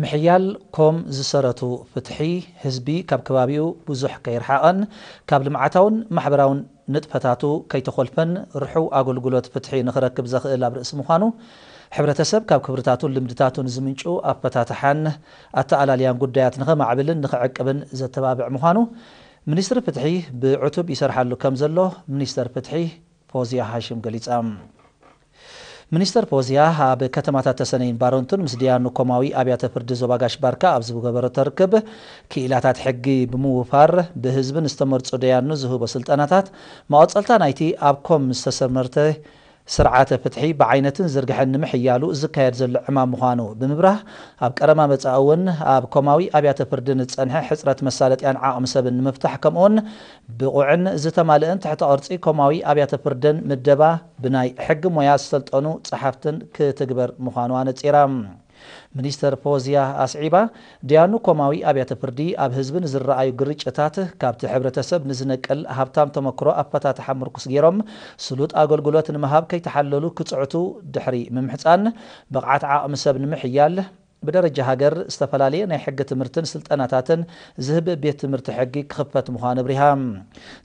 ምሕያል ኮም ዝሰረቱ ፍትሒ፣ ህዝቢ ካብ ከባቢኡ ብዙሕ ከይርሓቐን ካብ ልምዓታውን ማሕበራውን ንጥፈታቱ ከይተኾልፈን ርሑው ኣገልግሎት ፍትሒ ንኽረክብ ዘኽእል ኣብ ርእሲ ምዃኑ፣ ሕብረተሰብ ካብ ክብርታቱን ልምድታቱን ዝምንጩ ኣፈታትሓን ኣተኣላልያን ጉዳያት ንኸማዕብልን ንኽዕቅብን ዘተባብዕ ምዃኑ ሚኒስትሪ ፍትሒ ብዕቱብ ይሰርሓሉ ከም ዘሎ ሚኒስተር ፍትሒ ፎዝያ ሃሽም ገሊጻ። ሚኒስተር ፎዝያ ኣብ ከተማታት ተሰነይን ባረንቱን ምስ ደያኑ ኮማዊ ኣብያተ ፍርዲ ዞባ ጋሽ ባርካ ኣብ ዝገበረቶ ርክብ፣ ክኢላታት ሕጊ ብምውፋር ብህዝቢ ንዝተመርጹ ደያኑ ዝህቦ ስልጠናታት መቐጸልታ ናይቲ ኣብ ኮም ዝተሰመርተ ስርዓተ ፍትሒ ብዓይነትን ዝርግሐን ንምሕያሉ ዝካየድ ዘሎ ዕማም ምዃኑ ብምብራህ፣ ኣብ ቀረባ መጻኢ እውን ኣብ ኮማዊ ኣብያተ ፍርዲ ንዝጸንሐ ሕጽረት መሳለጥያን ዓቕሚ ሰብን ንምፍታሕ፣ ከምኡውን ብቑዕን ዝተማልእን ትሕተ ቅርጺ ኮማዊ ኣብያተ ፍርድን ምደባ ብናይ ሕጊ ሞያ ዝሰልጠኑ ጸሓፍትን ክትግበር ምዃኑ ኣነጺራ። ሚኒስተር ፎዝያ ኣስዒባ፣ ደያኑ ኮማዊ ኣብያተ ፍርዲ ኣብ ህዝቢ ንዝረኣዩ ግርጭታት ካብቲ ሕብረተሰብ ንዝነቅል ሃብታም ተመክሮ ኣፈታትሓ ምርኩስ ገይሮም ስሉጥ ኣገልግሎት ንምሃብ ከይተሓለሉ ክጽዕቱ ድሕሪ ምምሕጻን፣ ብቕዓት ዓቕሚ ሰብ ንምሕያል ብደረጃ ሃገር ዝተፈላለየ ናይ ሕጊ ትምህርትን ስልጠናታትን ዝህብ ቤት ትምህርቲ ሕጊ ክኽፈት ምዃኑ ኣብሪሃ።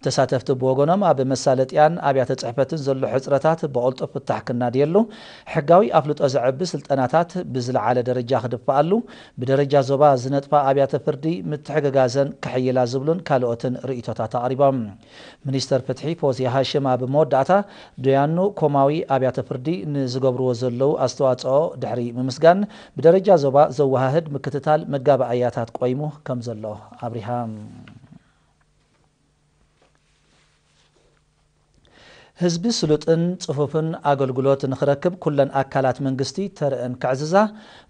ተሳተፍቲ ብወገኖም ኣብ መሳለጥያን ኣብያተ ጽሕፈትን ዘሎ ሕጽረታት ብቕልጡፍ ፍታሕ ክናድየሉ፣ ሕጋዊ ኣፍልጦ ዘዕቢ ስልጠናታት ብዝለዓለ ደረጃ ክድፋኣሉ፣ ብደረጃ ዞባ ዝነጥፋ ኣብያተ ፍርዲ ምትሕግጋዘን ክሕይላ ዝብሉን ካልኦትን ርእይቶታት ኣቕሪቦም። ሚኒስተር ፍትሒ ፎዝያ ሃሽም ኣብ መወዳእታ፣ ደያኑ ኮማዊ ኣብያተ ፍርዲ ንዝገብርዎ ዘለዉ ኣስተዋጽኦ ድሕሪ ምምስጋን፣ ብደረጃ ዞባ ዘወሃህድ ምክትታል መጋባእያታት ቆይሙ ከም ዘሎ ኣብሪሃ። ህዝቢ ስሉጥን ጽፉፍን ኣገልግሎት ንኽረክብ ኩለን ኣካላት መንግስቲ ተረአን ክዕዝዛ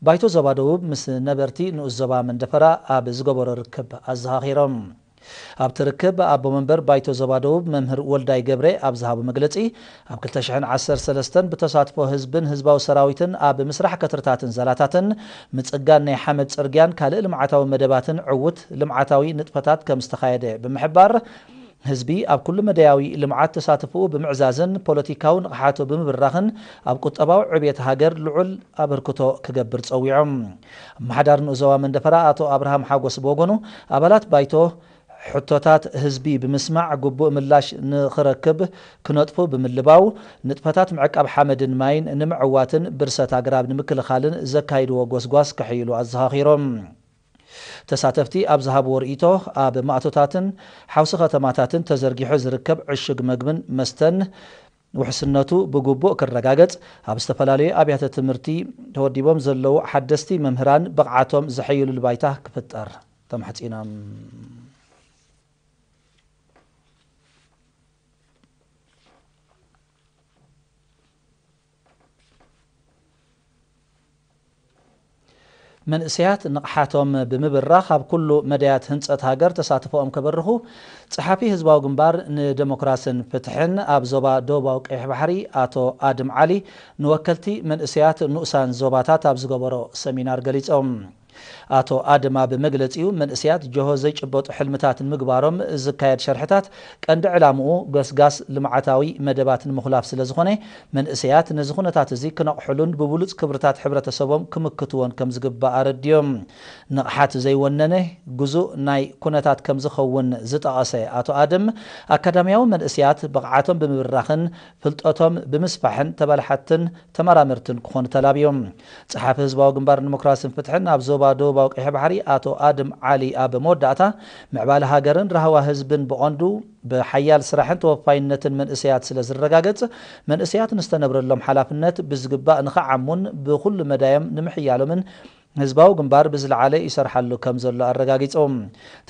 ባይቶ ዞባ ደቡብ ምስ ነበርቲ ንኡስ ዞባ መንደፈራ ኣብ ዝገበሮ ርክብ ኣዘኻኺሮም። ኣብቲ ርክብ ኣቦ መንበር ባይቶ ዞባ ደቡብ መምህር ወልዳይ ገብረ ኣብ ዝሃቦ መግለጺ፣ ኣብ ክልተ ሽሕን ዓሰርተ ሰለስተን ብተሳትፎ ህዝብን ህዝባዊ ሰራዊትን ኣብ ምስራሕ ከትርታትን ዛላታትን ምጽጋን ናይ ሓመድ ጽርግያን ካልእ ልምዓታዊ መደባትን ዕዉት ልምዓታዊ ንጥፈታት ከም ዝተኻየደ ብምሕባር፣ ህዝቢ ኣብ ኩሉ መዳያዊ ልምዓት ተሳትፎኡ ብምዕዛዝን ፖለቲካዊ ንቕሓቱ ብምብራኽን ኣብ ቁጠባዊ ዕብየት ሃገር ልዑል ኣበርክቶ ክገብር ጸዊዖም። ኣመሓዳሪ ንኡስ ዞባ መንደፈራ ኣቶ ኣብርሃም ሓጎስ ብወገኑ፣ ኣባላት ባይቶ ሕቶታት ህዝቢ ብምስማዕ ግቡእ ምላሽ ንኽረክብ ክነጥፉ ብምልባው፣ ንጥፈታት ምዕቃብ ሓመድን ማይን ንምዕዋትን ብርሰት ኣግራብ ንምክልኻልን ዘካይድዎ ጎስጓስ ከሕይሉ ኣዘኻኺሮም። ተሳተፍቲ ኣብ ዝሃብዎ ርእይቶ፣ ኣብ ማእቶታትን ሓውሲ ከተማታትን ተዘርጊሑ ዝርከብ ዕሹግ መግብን መስተን ውሕስነቱ ብግቡእ ክረጋገጽ፣ ኣብ ዝተፈላለዩ ኣብያተ ትምህርቲ ተወዲቦም ዘለዉ ሓደስቲ መምህራን ብቕዓቶም ዘሐይሉሉ ባይታ ክፍጠር ተማሕጺኖም። መንእሰያት ንቕሓቶም ብምብራኽ ኣብ ኩሉ መዳያት ህንጸት ሃገር ተሳትፎኦም ከበርኹ ጸሓፊ ህዝባዊ ግንባር ንደሞክራስን ፍትሕን ኣብ ዞባ ደቡባዊ ቀይሕ ባሕሪ ኣቶ ኣድም ዓሊ ንወከልቲ መንእሰያት ንኡሳን ዞባታት ኣብ ዝገበሮ ሰሚናር ገሊጾም። ኣቶ ኣድም ኣብ መግለጺኡ፣ መንእሰያት ጀሆ ዘይጭበጡ ሕልምታት ንምግባሮም ዝካየድ ሸርሕታት ቀንዲ ዕላምኡ ገስጋስ ልምዓታዊ መደባት ንምኹላፍ ስለ ዝኾነ፣ መንእሰያት ነዚ ኩነታት እዚ ክነቕሕሉን ብብሉጽ ክብርታት ሕብረተሰቦም ክምክትዎን ከም ዝግባእ ኣረድዮም። ንቕሓት ዘይወነነ ግዙእ ናይ ኩነታት ከም ዝኸውን ዝጠቐሰ ኣቶ ኣድም፣ ኣካዳሚያዊ መንእሰያት ብቕዓቶም ብምብራኽን ፍልጠቶም ብምስፋሕን ተባላሓትን ተመራመርትን ክኾኑ ተላብዮም። ጸሓፊ ህዝባዊ ግንባር ዲሞክራስን ፍትሕን ኣብ ዞባ ደቡባዊ ቀይሕ ባሕሪ ኣቶ ኣድም ዓሊ ኣብ መወዳእታ፣ ምዕባለ ሃገርን ራህዋ ህዝብን ብቐንዱ ብሓያል ስራሕን ተወፋይነትን መንእሰያት ስለ ዝረጋገጽ፣ መንእሰያት ንዝተነብረሎም ሓላፍነት ብዝግባእ ንኽዓሙን ብኹሉ መዳዮም ንምሕያሎምን ህዝባዊ ግንባር ብዝለዓለ ይሰርሓሉ ከም ዘሎ ኣረጋጊጾም።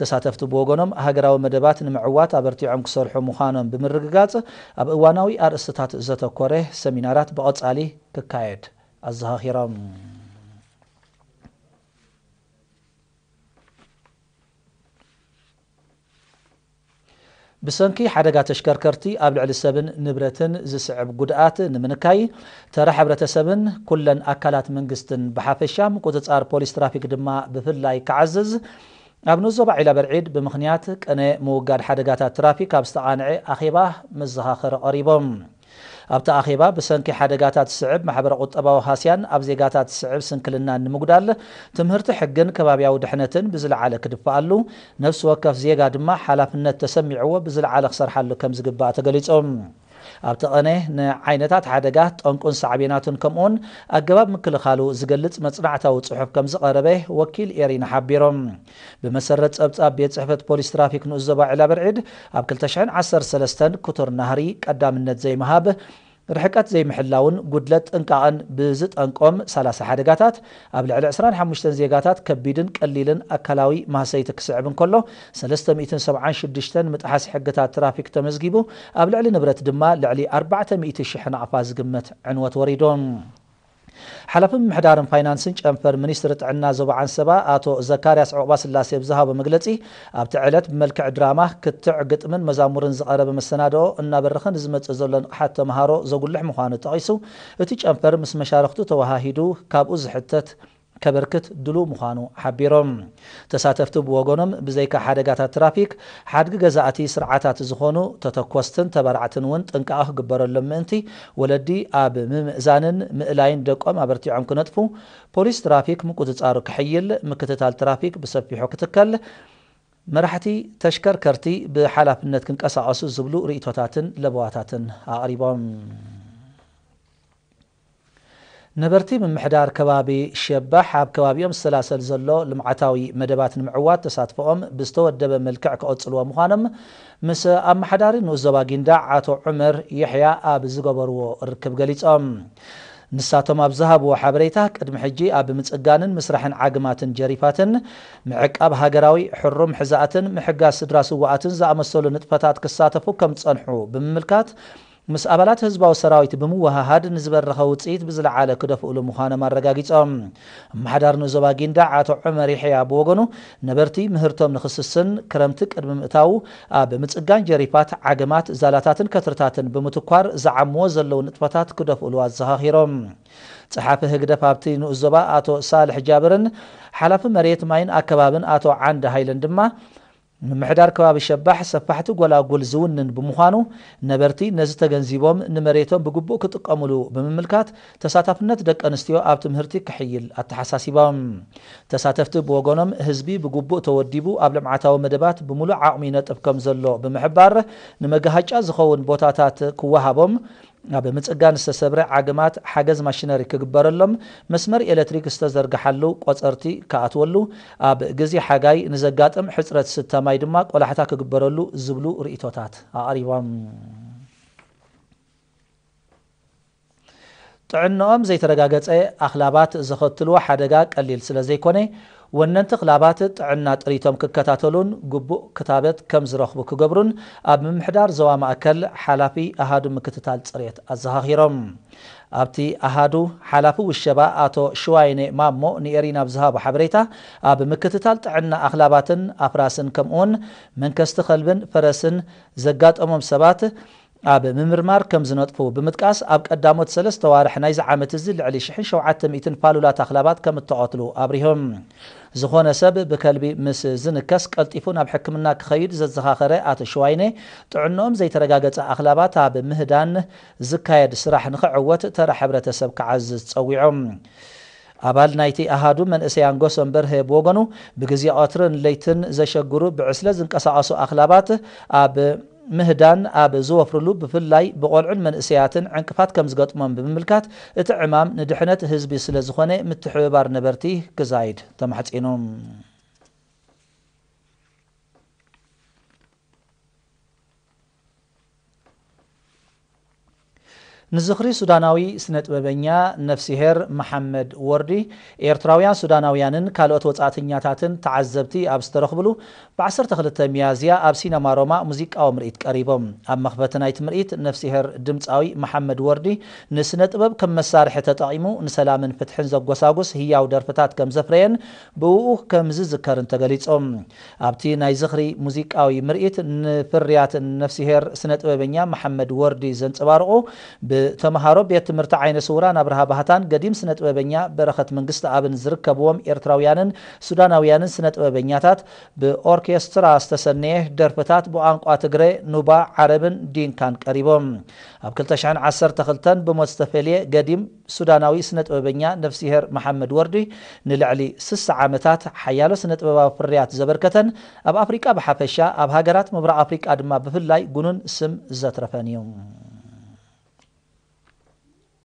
ተሳተፍቲ ብወገኖም፣ ሃገራዊ መደባት ንምዕዋት ኣበርቲዖም ክሰርሑ ምዃኖም ብምርግጋጽ፣ ኣብ እዋናዊ ኣርእስትታት ዘተኮረ ሰሚናራት ብቐጻሊ ክካየድ ኣዘኻኺሮም። ብሰንኪ ሓደጋ ተሽከርከርቲ ኣብ ልዕሊ ሰብን ንብረትን ዝስዕብ ጉድኣት ንምንካይ፣ ተራ ሕብረተሰብን ኩለን ኣካላት መንግስትን ብሓፈሻ፣ ምቁጽጻር ፖሊስ ትራፊክ ድማ ብፍላይ ክዓዝዝ፣ ኣብ ንኡስ ዞባ ዒላ በርዒድ ብምኽንያት ቅነ ምውጋድ ሓደጋታት ትራፊክ ኣብ ዝተቓንዐ ኣኼባ መዘኻኸሪ ቀሪቦም። ኣብቲ ኣኼባ ብሰንኪ ሓደጋታት ዝስዕብ ማሕበረ ቁጠባዊ ሃስያን ኣብ ዜጋታት ዝስዕብ ስንክልናን ንምጉዳል ትምህርቲ ሕግን ከባብያዊ ድሕነትን ብዝለዓለ ክድፈኣሉ ነፍሲ ወከፍ ዜጋ ድማ ሓላፍነት ተሰሚዕዎ ብዝለዓለ ክሰርሓሉ ከም ዝግባእ ተገሊጹ። ኣብቲ ቐነ ንዓይነታት ሓደጋ ጠንቁን ሳዕቤናቱን ከምኡውን ኣገባብ ምክልኻሉ ዝገልጽ መጽናዕታዊ ጽሑፍ ከም ዝቐረበ ወኪል ኤሪና ሓቢሮም። ብመሰረት ጸብጻብ ቤት ጽሕፈት ፖሊስ ትራፊክ ንኡስ ዞባ ዕላብርዒድ ኣብ ክልተ ሽሕን ዓሰርተ ሰለስተን ክቱር ናህሪ ቀዳምነት ዘይምሃብ፣ ርሕቀት ዘይምሕላውን ጉድለት ጥንቃቐን ብዝጠንቆም ሰላሳ ሓደጋታት ኣብ ልዕሊ ዕስራን ሓሙሽተን ዜጋታት ከቢድን ቀሊልን ኣካላዊ ማህሰይቲ ክስዕብ እንከሎ ሰለስተ ሚእትን ሰብዓን ሽዱሽተን ምጥሓስ ሕግታት ትራፊክ ተመዝጊቡ ኣብ ልዕሊ ንብረት ድማ ልዕሊ ኣርባዕተ ሚእቲ ሽሕ ናቕፋ ዝግመት ዕንወት ወሪዱ። ሓላፊ ምምሕዳርን ፋይናንስን ጨንፈር ሚኒስትሪ ጥዕና ዞባ ዓንሰባ ኣቶ ዘካርያስ ዑቕባስላሴ ብዝሃቦ መግለጺ ኣብቲ ዕለት ብመልክዕ ድራማ ክትዕ ግጥምን መዛሙርን ዝቐረበ መሰናድኦ እናበረኸ ንዝመጽእ ዘሎ ንቕሓት ተምሃሮ ዘጉልሕ ምዃኑ ጠቒሱ እቲ ጨንፈር ምስ መሻርኽቱ ተወሃሂዱ ካብኡ ዝሕተት ከበርክት ድሉው ምዃኑ ሓቢሮም። ተሳተፍቲ ብወገኖም ብዘይካ ሓደጋታት ትራፊክ ሓድጊ ገዛእቲ ስርዓታት ዝኾኑ ተተኮስትን ተባራዕትን እውን ጥንቃቐ ክግበረሎም ምእንቲ ወለዲ ኣብ ምምእዛንን ምእላይን ደቆም ኣበርቲዖም ክነጥፉ ፖሊስ ትራፊክ ምቁጽጻሩ ክሕይል ምክትታል ትራፊክ ብሰፊሑ ክትከል መራሕቲ ተሽከርከርቲ ብሓላፍነት ክንቀሳቐሱ ዝብሉ ርእይቶታትን ለበዋታትን ኣቕሪቦም። ነበርቲ ምምሕዳር ከባቢ ሸባሕ ኣብ ከባቢኦም ዝሰላሰል ዘሎ ልምዓታዊ መደባት ንምዕዋት ተሳትፎኦም ብዝተወደበ መልክዕ ክቐጽልዎ ምዃኖም ምስ ኣመሓዳሪ ንኡስ ዞባ ጊንዳዕ ኣቶ ዑመር የሕያ ኣብ ዝገበርዎ ርክብ ገሊጾም። ንሳቶም ኣብ ዝሃብዎ ሓበሬታ ቅድሚ ሕጂ ኣብ ምጽጋንን ምስራሕን ዓግማትን ጀሪፋትን ምዕቃብ ሃገራዊ ሕሩም ሕዛእትን ምሕጋዝ ስድራ ስዋኣትን ዝኣመሰሉ ንጥፈታት ክሳተፉ ከም ዝጸንሑ ብምምልካት ምስ ኣባላት ህዝባዊ ሰራዊት ብምውሃሃድ ንዝበረኸ ውፅኢት ብዝለዓለ ክደፍእሉ ምዃኖም ኣረጋጊጾም። ኣመሓዳሪ ንዞባ ጊንዳዕ ኣቶ ዑመር ይሕያ ብወገኑ ነበርቲ ምህርቶም ንክስስን ክረምቲ ቅድሚ ምእታዉ ኣብ ምጽጋን ጀሪፋት ዓገማት ዛላታትን ከትርታትን ብምትኳር ዝዓምዎ ዘለዉ ንጥፈታት ክደፍእሉ ኣዘኻኺሮም። ጸሓፊ ህግደፍ ኣብቲ ንኡስ ዞባ ኣቶ ሳልሕ ጃብርን ሓላፊ መሬት ማይን ኣከባብን ኣቶ ዓንደ ሃይለን ድማ ምምሕዳር ከባቢ ሸባሕ ሰፋሕቲ ጎላጉል ዝውንን ብምዃኑ ነበርቲ ነዚ ተገንዚቦም ንመሬቶም ብግቡእ ክጥቀሙሉ ብምምልካት ተሳታፍነት ደቂ ኣንስትዮ ኣብ ትምህርቲ ክሕይል ኣተሓሳሲቦም። ተሳተፍቲ ብወገኖም ህዝቢ ብግቡእ ተወዲቡ ኣብ ልምዓታዊ መደባት ብምሉእ ዓቕሚ ይነጥፍ ከም ዘሎ ብምሕባር ንመጋሃጫ ዝኸውን ቦታታት ክወሃቦም ኣብ ምጽጋን ዝተሰብረ ዓግማት ሓገዝ ማሽነሪ ክግበረሎም፣ መስመር ኤለትሪክ ዝተዘርግሓሉ ቆጸርቲ ክኣትወሉ፣ ኣብ ግዜ ሓጋይ ንዘጋጥም ሕጽረት ስተ ማይ ድማ ቆላሕታ ክግበረሉ ዝብሉ ርእይቶታት ኣቕሪቦም። ጥዕንኦም ዘይተረጋገጸ ኣኽላባት ዘኸትልዎ ሓደጋ ቀሊል ስለ ዘይኮነ፣ ወነንቲ ክላባት ጥዕና ጥሪቶም ክከታተሉን ግቡእ ክታበት ከም ዝረኽቡ ክገብሩን ኣብ ምምሕዳር ዞባ ማእከል ሓላፊ ኣሃዱ ምክትታል ጽሬት ኣዘኻኺሮም። ኣብቲ ኣሃዱ ሓላፊ ውሸባ ኣቶ ሽዋይነ ማሞ ንኤሪና ብዝሃቦ ሓበሬታ ኣብ ምክትታል ጥዕና ኣኽላባትን ኣፍራስን ከምኡውን መንከስቲ ከልብን ፈረስን ዘጋጠሞም ሰባት ኣብ ምምርማር ከም ዝነጥፉ ብምጥቃስ ኣብ ቀዳሞት ሰለስተ ዋርሕ ናይዚ ዓመት እዚ ልዕሊ ሽሕን ሸውዓተ ሚእትን ፋሉላት ኣኽላባት ከም እተቐትሉ ኣብሪሆም። ዝኾነ ሰብ ብከልቢ ምስ ዝንከስ ቀልጢፉ ናብ ሕክምና ክኸይድ ዘዘኻኸረ ኣቶ ሽዋይነ ጥዕንኦም ዘይተረጋገጸ ኣኽላባት ኣብ ምህዳን ዝካየድ ስራሕ ንኽዕወት ተራ ሕብረተሰብ ክዓዝዝ ጸዊዖም። ኣባል ናይቲ ኣሃዱ መንእሰይ ኣንጎሶም በርሀ ብወገኑ ብግዜ ቀትርን ለይትን ዘሸግሩ ብዕስለ ዝንቀሳቐሱ ኣኽላባት ኣብ ምህዳን ኣብ ዝወፍርሉ ብፍላይ ብቆልዑን መንእሰያትን ዕንቅፋት ከም ዝገጥሞም ብምምልካት እቲ ዕማም ንድሕነት ህዝቢ ስለ ዝኾነ ምትሕብባር ነበርቲ ክዛይድ ተማሕጺኑ። ንዝኽሪ ሱዳናዊ ስነ ጥበበኛ ነፍሲሄር መሓመድ ወርዲ ኤርትራውያን ሱዳናውያንን ካልኦት ወጻእተኛታትን ተዓዘብቲ ኣብ ዝተረኽብሉ ብ ዓሰርተ ክልተ ሚያዝያ ኣብ ሲነማ ሮማ ሙዚቃዊ ምርኢት ቀሪቦም። ኣብ መኽፈቲ ናይቲ ምርኢት ነፍሲሄር ድምጻዊ መሓመድ ወርዲ ንስነ ጥበብ ከም መሳርሒ ተጠቒሙ ንሰላምን ፍትሕን ዘጎሳጉስ ህያው ደርፍታት ከም ዘፍረየን ብእኡ ከም ዝዝከርን ተገሊጹ። ኣብቲ ናይ ዝኽሪ ሙዚቃዊ ምርኢት ንፍርያት ነፍሲሄር ስነ ጥበበኛ መሓመድ ወርዲ ዘንጸባርቑ ብ ተምሃሮ ቤት ትምህርቲ ዓይነ ስውራን ኣብርሃ ባህታን ገዲም ስነ ጥበበኛ በረኸት መንግስቲ ኣብን ዝርከብዎም ኤርትራውያንን ሱዳናውያንን ስነ ጥበበኛታት ብኦርኬስትራ ዝተሰነየ ደርፍታት ብቋንቋ ትግረ፣ ኑባ፣ ዓረብን ዲንካን ቀሪቦም። ኣብ ክልተ ሽሕን ዓሰርተ ክልተን ብሞት ዝተፈልየ ገዲም ሱዳናዊ ስነ ጥበበኛ ነፍሲሄር መሓመድ ወርዲ ንልዕሊ ስሳ ዓመታት ሓያሎ ስነ ጥበባዊ ፍርያት ዘበርከተን ኣብ ኣፍሪቃ ብሓፈሻ ኣብ ሃገራት ምብራቕ ኣፍሪቃ ድማ ብፍላይ ጉኑን ስም ዘትረፈን እዩ።